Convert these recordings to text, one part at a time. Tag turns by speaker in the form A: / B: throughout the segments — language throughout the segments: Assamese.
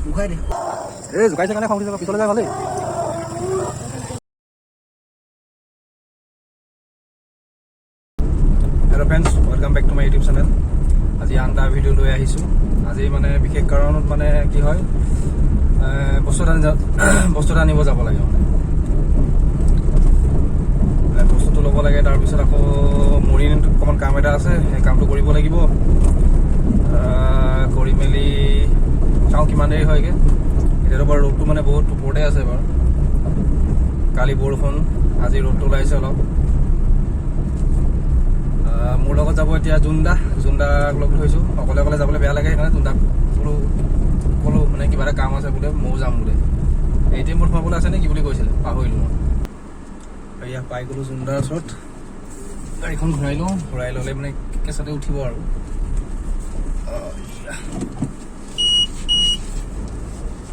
A: উঘাই দে।
B: এই জোকাইছে কাৰণে খং উঠিছে, পিছলৈ যায় ভালেই। Hello friends, welcome back to my YouTube channel. আজি আন এটা ভিডিঅ' লৈ আহিছোঁ। আজি মানে বিশেষ কাৰণত মানে কি হয়, বস্তু এটা আনিব যাব লাগে, মানে বস্তুটো ল'ব লাগে। তাৰপিছত আকৌ মৰিয়নিত অকণমান কাম এটা আছে, সেই কামটো কৰিব লাগিব। কৰি মেলি চাওঁ কিমান দেৰি হয়গৈ। এতিয়াতো বাৰু ৰ'দটো মানে বহুত ওপৰতে আছে বাৰু। কালি বৰষুণ, আজি ৰ'দটো ওলাইছে অলপ। মোৰ লগত যাব এতিয়া জোনদা। জোনদাক লগ ধৰিছোঁ। অকলে অকলে যাবলৈ বেয়া লাগে, সেইকাৰণে জোনদাক বোলো ক'লোঁ মানে কিবা এটা কাম আছে বোলে, ময়ো যাম বোলে। এ টি এমত সোমাবলৈ আছে নে কি বুলি কৈছিলে, পাহৰিলোঁ মই। এয়া পাই গ'লোঁ জোনদাৰ ওচৰত। গাড়ীখন ঘূৰাই লওঁ, ঘূৰাই ল'লে মানে কেঁচাতে উঠিব আৰু।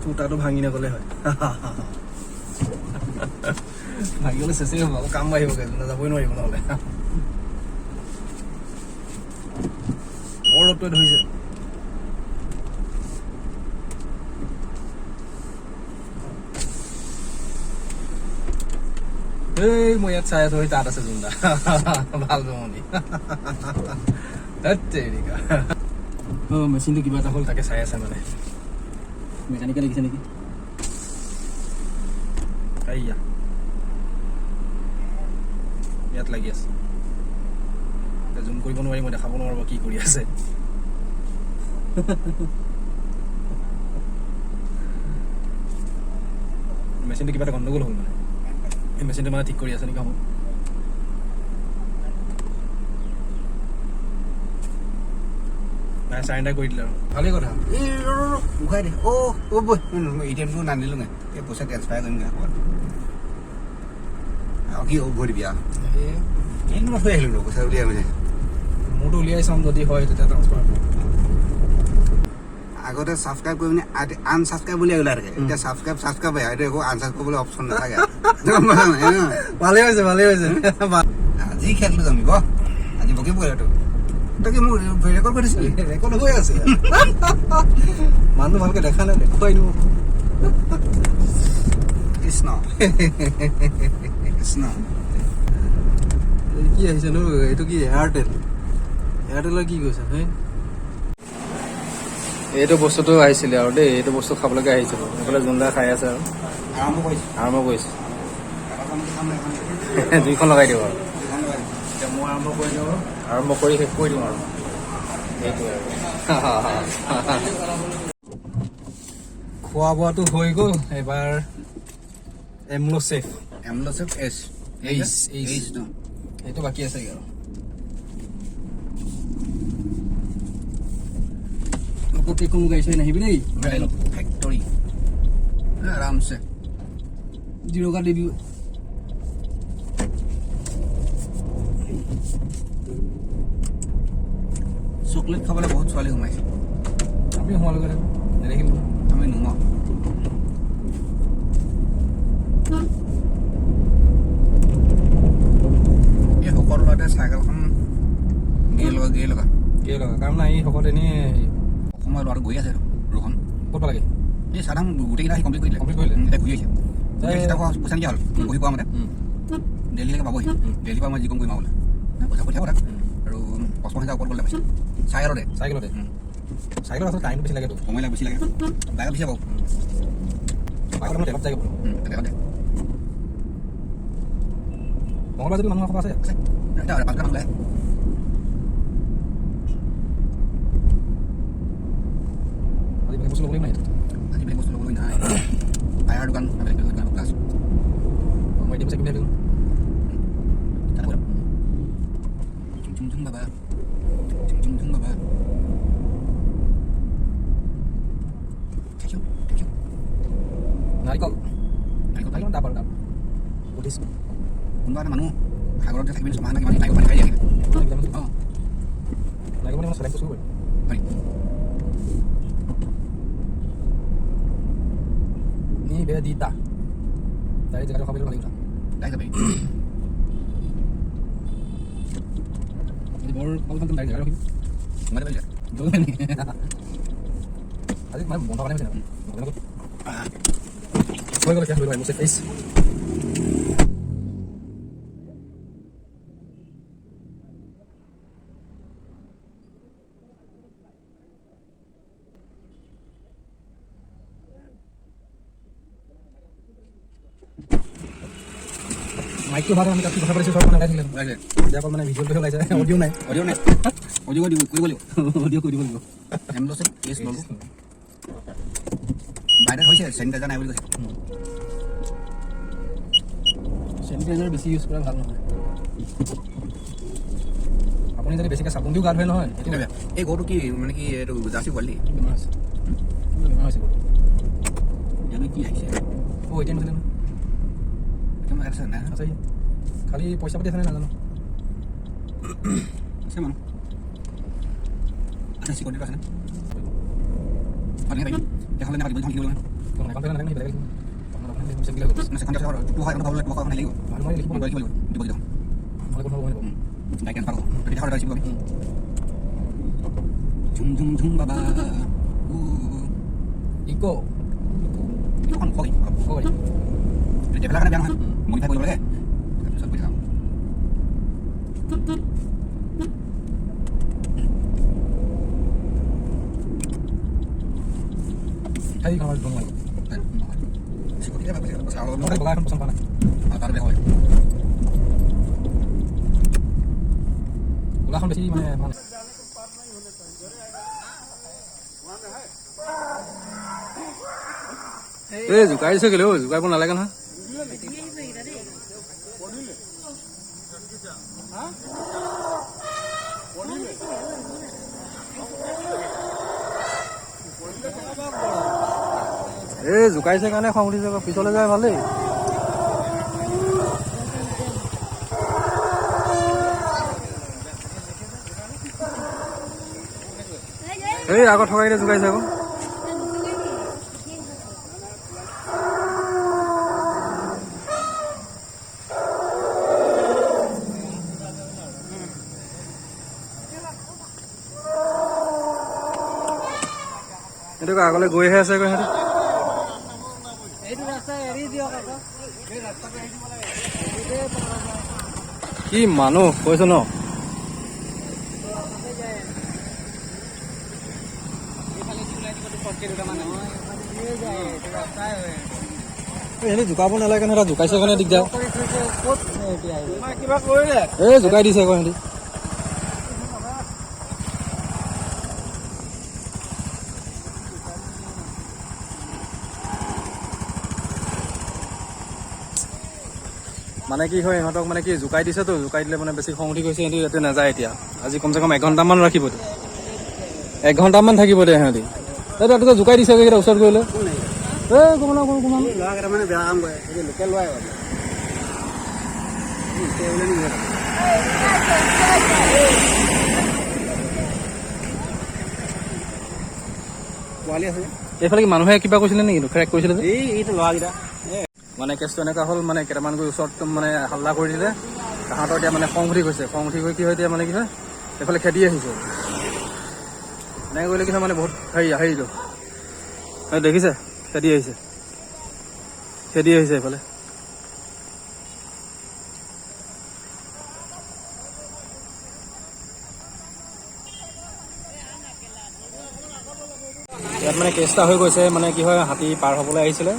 B: ফুটাটো ভাঙি নগ'লে হয়। ভাঙি গ'লে চেচেই হ'ব, আকৌ কাম বাঢ়িবগৈ, জোনদা যাবই নোৱাৰিব নহ'লে। বৰ ৰ'দটোৱে ধৰিছে। এই মই ইয়াত চাই আছো, সেই তাত আছে জোনদা। ভাল জমনি। ধেৎ তেৰিকা। অঁ, মেচিনটো কিবা এটা হ'ল, তাকে চাই আছে, মানে মেকানিকে লাগিছে নেকি। আইয়া, ইয়াত লাগি আছে। এতিয়া জুম কৰিব নোৱাৰি, মই দেখাব নোৱাৰোঁ কি কৰি আছে। মেচিনটো কিবা এটা গণ্ডগোল হ'ল, মানে এই মেচিনটো মানে ঠিক কৰি আছে নেকি। হ'ব, নাই, চাৰেণ্ডাৰ কৰি দিলে আৰু, ভালেই কথা।
A: এই ৰ ৰ ৰ, উঘাই দে। অ' অ' বৈ, এ টি এমটো নানিলোঙে। এই পইচা ট্ৰেন্সফাৰ কৰিমগৈ ক'ৰবাত। আৰু কি ভৰি দিবি আৰু
B: এই
A: এই থৈ আহিলোঁ পইচা উলিয়াই মানে।
B: মোৰতো উলিয়াই চাম, যদি হয় তেতিয়া ট্ৰান্সফাৰ।
A: আগতে ছাবস্ক্ৰাইব কৰি পিনে আনছাবস্ক্ৰাইব বুলি ওলাই থাকে। এতিয়া ছাবস্ক্ৰাইব ছাবস্ক্ৰাইব, এতিয়া একো আনছাবস্ক্ৰাইব কৰিবলৈ অপশ্যন নাথাকে। গম পাইছা নাই? হা?
B: ভালেই হৈছে, ভালেই হৈছে।
A: আজি খেলটো জমিব, আজি বকিব এইটো। তই কি মোৰ ৰেকৰ্ড কৰি দিছিলি?
B: ৰেকৰ্ড হৈ আছে। মানুহ ভালকে দেখা নাই, দেখুৱাই দিব।
A: কৃষ্ণ কৃষ্ণ।
B: এই কি আহিছে নো? এইটো কি এয়াৰটেল? এয়াৰটেলৰ কি কৈছে হে? এইটো বস্তুটো আহিছিলে আৰু দেই, এইটো বস্তু খাবলৈকে আহিছিলোঁ। এইফালে জোনদা খাই আছে আৰু।
A: আৰম্ভ কৰিছোঁ।
B: আৰম্ভ কৰিছে।
A: এটা চামুচ খাম, এখন।
B: দুইখন লগাই দিব আৰু।
A: দুখন লগাই দিম।
B: এতিয়া মই আৰম্ভ কৰি দিওঁ আৰু, আৰম্ভ কৰি শেষ কৰি দিওঁ আৰু, সেইটোৱে আৰু। খোৱা বোৱাটো হৈ গ'ল। এইবাৰ এমল'চেফ।
A: এমল'চেফ এছ।
B: H, H.
A: এইচ ন?
B: সেইটো বাকী আছেগৈ আৰু। আকৌ কোনো গাড়ী চাড়ী নাহিবি দেই, ঘূৰাই লওক।
A: ফেক্টৰী আৰামছে।
B: জিৰ' কাৰ্ড দি দিলোঁ।
A: চকলেট খাবলৈ বহুত ছোৱালী সোমাইছে।
B: আমি সোমালোগৈ দেখোন, নেদেখিলোঁ।
A: আমি নোসোমাওঁ। এই শকত ল'ৰাটোৱে চাইকেলখন গিয়ে লগা, গিয়ে লগা।
B: কি লগা কাম নাই, এই শকত এনেই।
A: অসমৰ ল'ৰাটো গৈ আছে, ৰোহন।
B: ক'ত পালাগে?
A: এই চাধাম গোটেইকেইটা আহি কমপ্লিট কৰি দিলে।
B: কমপ্লিট কৰিলে?
A: এতিয়া ঘূৰি আহিছে, ঘূৰি আহিছে। তাৰ পইচা নাইকিয়া হ'ল বহি পোৱা মতে। দেলহিলৈকে পাবহি। দেলহিৰ পৰা মই যি কম কৰিম আৰু বোলে পইচা পঠিয়াব তাক। আৰু 55 হাজাৰ ওপৰত গ'লে পাইছে চাইকেলতে।
B: চাইকেলতে? চাইকেলত আচলতে টাইমটো বেছি লাগেতো।
A: সময় লাগে, বেছি লাগে। বাইকত বেছি পাব।
B: বাইকত আমাৰ তেলত যায়গৈ।
A: তেলত দে।
B: মঙলবাৰ যদি মানুহ আছে।
A: আছে, এতিয়া 5 মানুহ ওলাই।
B: আজি বেলেগ বস্তু ল'বলৈ নাই?
A: আজি বেলেগ বস্তু ল'বলৈ নাই। টায়াৰ দোকান, বেলেগ বেলেগ দোকান প্লাছ।
B: মই এতিয়া পইচা কিনি ভাবিলোঁ।
A: তাতে গ'লো। ঝুম ঝুম ঝুম বাবা, ঝুম ঝুম ঝুম বাবা। Thank you, thank you.
B: নাৰিকল।
A: নাৰিকল।
B: নাৰিকল ডাব আৰু ডাব বুদ্ধিষ্ট।
A: কোনোবা এটা মানুহ সাগৰত যে থাকিবি, ছমাহ না কিমান, নাৰিকল পানী খাই দিয়ে। অঁ।
B: নাৰিকল পানী মই চেলেং বস্তু কৰিম।
A: পাৰি।
B: নিবেদিতা ডাইৰেক্ট জেগাটো খাবলৈ ভালেই কথা।
A: যাই যাবি।
B: বৰ কল ডাইৰেক্ট জেগা ৰখিম।
A: সোমাই যাবি।
B: আজি মানে বন্ধ কাৰণে হৈছে। হৈ গ'ল এতিয়া, হৈ গ'ল মোৰ ফেচ। মাইকটো ভাল, আমি তাত কথা পাতিছোঁ, চব মানে ওলাই থাকিলে।
A: ওলাইছে।
B: এতিয়া অকল মানে ভিজুৱেলটোহে ওলাইছে, অডিঅ' নাই।
A: অডিঅ' নাই, অডিঅ' দিব কৰিব লাগিব।
B: অডিঅ' কৰি দিব লাগিব।
A: এম লৈছে, কেছ ল'লোঁ, বাইদেউ হৈছে, চেনিটাইজাৰ নাই বুলি কৈছে।
B: চেনিটাইজাৰ বেছি ইউজ কৰা ভাল নহয়। আপুনি যদি বেছিকৈ চাবোন দিও গা ধুৱে নহয়, সেইটো
A: সেইটো বেয়া। এই গৰুটো কি মানে কি এইটো জাৰ্চি পোৱালি?
B: বেমাৰ হৈছে, বেমাৰ হৈছে গৰুটো।
A: জানো কি আহিছে।
B: অ' এ টি এম আছিলে নহয়?
A: এতিয়া মই আছে নাই?
B: আছে, খালি পইচা পাতি আছেনে নাজানো।
A: আছে মানুহ। আচ্ছা, চিকিউৰিটিটো আছে নে? পানী এখন নাপাতিব, এখন লিখিব লাগিব।
B: একাউণ্ট নাথাকে নহয়, বেলেগ লিখিব।
A: মানে সেখন তো হয়, এখন ভাব লাগিব, এখন লাগিব।
B: মানুহ লিখিব।
A: লিখিব লাগিব, দিব দিব।
B: নহ'লে কোনো হ'ব।
A: ডাইৰেক্ট ট্ৰেন্সফাৰ হ'ব তেতিয়া, সদায় ৰিচিভ পাবি। ঝুম ঝুম ঝুম বাবা।
B: ইক'
A: এখন ওখ গাড়ী।
B: ওখ গাড়ী।
A: ট্ৰেভেলাৰ কাৰণে বেয়া নহয়, মডিফাই কৰিব লাগে, তাৰপিছত গৈ থাকাম।
B: সেইখন আমাৰ বনোৱা।
A: চিকিউৰিটি
B: মই বগা এখন পচন্দ কৰা নাই।
A: তাৰ বেয়া হয়।
B: ক'লাখন বেছি মানে মানে এই জোকাই দিছে কেলৈ? জোকাব নালাগে নহয়। এই জোকাইছে কাৰণে খং উঠিছে আকৌ, পিছলৈ যায় ভালেই। এই আগত থকাকেইটা জোকাইছে আকৌ। সেইটো আগলৈ গৈহে আছে গৈ সিহঁতে। কি মানুহ কৈছো ন। এই জোকাব নালাগে নহয়, জোকাইছে কাৰণে দিগদাৰ। এই জোকাই দিছে আকৌ সিহঁতি। মানে কি হয়, ইহঁতক মানে কি জোকাই দিছেতো, জোকাই দিলে মানে বেছি খং উঠি গৈছে। সিহঁতি ইয়াতে নাযায় এতিয়া। আজি কমচে কম এঘণ্টামান ৰাখিব দে, এঘণ্টামান থাকিব দে সিহঁতি। এই তাতে জোকাই দিছে এইকেইটা ওচৰত গৈ লৈ। এই কোন কোন কোন
A: ল'ৰা কেইটামানে বেয়া কাম কৰে, সেইটো লোকেল ল'ৰাই। পোৱালি আছে।
B: এইফালে কি মানুহে কিবা কৈছিলে নেকি? ক্ৰেক কৰিছিলে যে
A: এই এইটো ল'ৰাকেইটা।
B: মানে কেছটো এনেকুৱা হ'ল, মানে কেইটামান গৈ ওচৰত মানে হাল্লা কৰি দিলে। তাহাঁতৰ এতিয়া মানে খং উঠি গৈছে। খং উঠি গৈ কি হয় এতিয়া, মানে কি হয়, এইফালে খেদি আহিছে। এনেকৈ কৰিলে কি হয়, মানে বহুত হেৰি হেৰিটো এই দেখিছে, খেদি আহিছে, খেদি আহিছে এইফালে। ইয়াত মানে কেছ এটা হৈ গৈছে। মানে কি হয়, হাতী পাৰ হ'বলৈ আহিছিলে,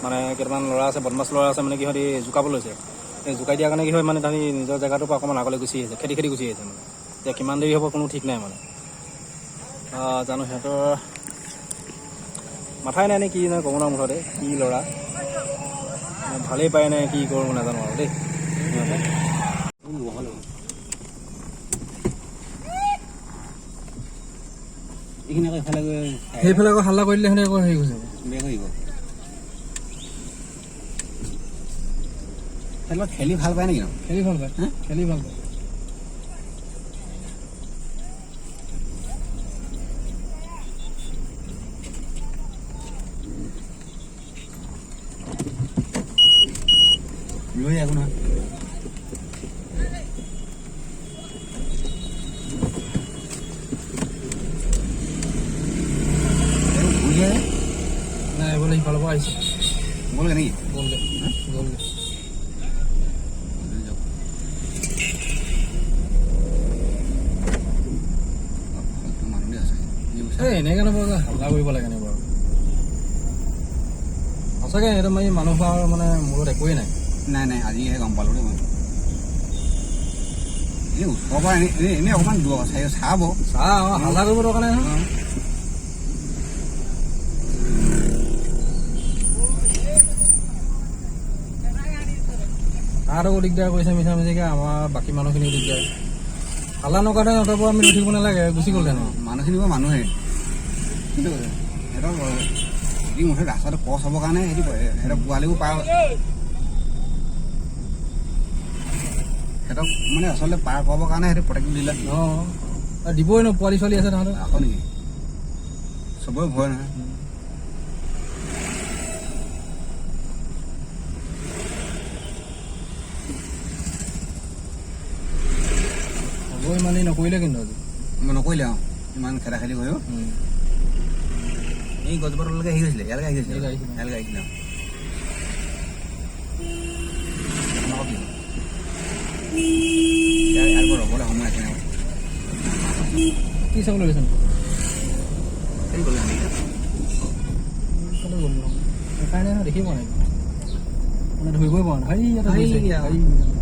B: মানে কেইটামান ল'ৰা আছে, বদমাছ ল'ৰা আছে, মানে কি হয় জোকাব লৈছে। এই জোকাই দিয়াৰ কাৰণে কি হয়, মানে তাহাঁতি নিজৰ জেগাটোৰ পৰা অকণমান আগলৈ গুচি আহিছে, খেদি খেদি গুচি আহিছে। মানে এতিয়া কিমান দেৰি হ'ব কোনো ঠিক নাই। মানে জানো সিহঁতৰ মাথাই নাই নে কি নাই ক'ব নোৱাৰো। মুঠতে কি ল'ৰা মানে ভালেই পায় নে কি কৰোঁ নাজানো আৰু দেই সিহঁতে।
A: এইখিনি আকৌ ইফালে গৈ
B: সেইফালে আকৌ হাল্লা কৰি দিলে, সিহঁতে আকৌ হেৰি গৈছে।
A: বেয়া কৰিব। সিহঁতে খেলি ভাল পায় নেকি?
B: খেলি ভাল পায়।
A: হা?
B: খেলি ভাল পায়।
A: লৈ একো নহয়।
B: আহিছে।
A: গ'লগৈ নেকি?
B: গ'লগৈ, গ'লগৈ।
A: যাওক। ফাল্টু মানুহ দেই সঁচাকে।
B: এই এনেকৈ নব হাল্লা কৰিব লাগে নে বাৰু? সঁচাকৈ একদম এই মানুহ হোৱাৰ মানে মূৰত একোৱেই নাই।
A: নাই নাই, আজিহে গম পালোঁ দেই মই। এই ওচৰৰ পৰা এনেই এনেই এনেই অকণমান দূৰ চাই চাব।
B: চাহ অঁ, হাল্লা কৰিব দৰকাৰ নাই নহয়। তাহাঁতকো দিগদাৰ কৰিছে মিছা মিছিকৈ, আমাৰ বাকী মানুহখিনিও দিগদাৰ। হাল্লা নকৰাতে সিহঁতৰ পৰা আমি উঠিব নালাগে, গুচি গ'ল তেনেকৈ।
A: মানুহখিনি বাৰু মানুহে, কিন্তু সিহঁতৰ যি মুঠতে ৰাস্তাটো ক্ৰছ হ'বৰ কাৰণে সিহঁতি, সিহঁতৰ পোৱালিবোৰ পাৰ, সিহঁতক মানে আচলতে পাৰ কৰাবৰ কাৰণে সিহঁতি প্ৰটেক্ট দিলে।
B: অঁ, আৰু দিবই ন, পোৱালি ছোৱালী আছে তাহাঁতৰ।
A: আকৌ নেকি চবৰে ভয় নহয়।
B: হ'ব, ইমানেই নকৰিলে কিন্তু আজি।
A: মই নকৰিলে আৰু ইমান খেদা খেদি কৰিও। এই গছজোপা তললৈকে আহি গৈছিলে, ইয়ালৈকে আহি গৈছিলে।
B: ইয়ালৈকে আহিছিলে।
A: ইয়ালৈকে আহিছিলে। এখন আকৌ কি হ'ল? ইয়াৰ পৰা ৰ'বলৈ সময় আছে নাই?
B: কি চাবলৈ গৈছে?
A: হেৰি গ'ল নেকি?
B: তালৈ গ'ল নহয়, সেইকাৰণে দেখি পোৱা নাই, মানে ধৰিবই পৰা নাই। সেই ইয়াতে ধৰিছে।
A: এইয়া।
B: সেই।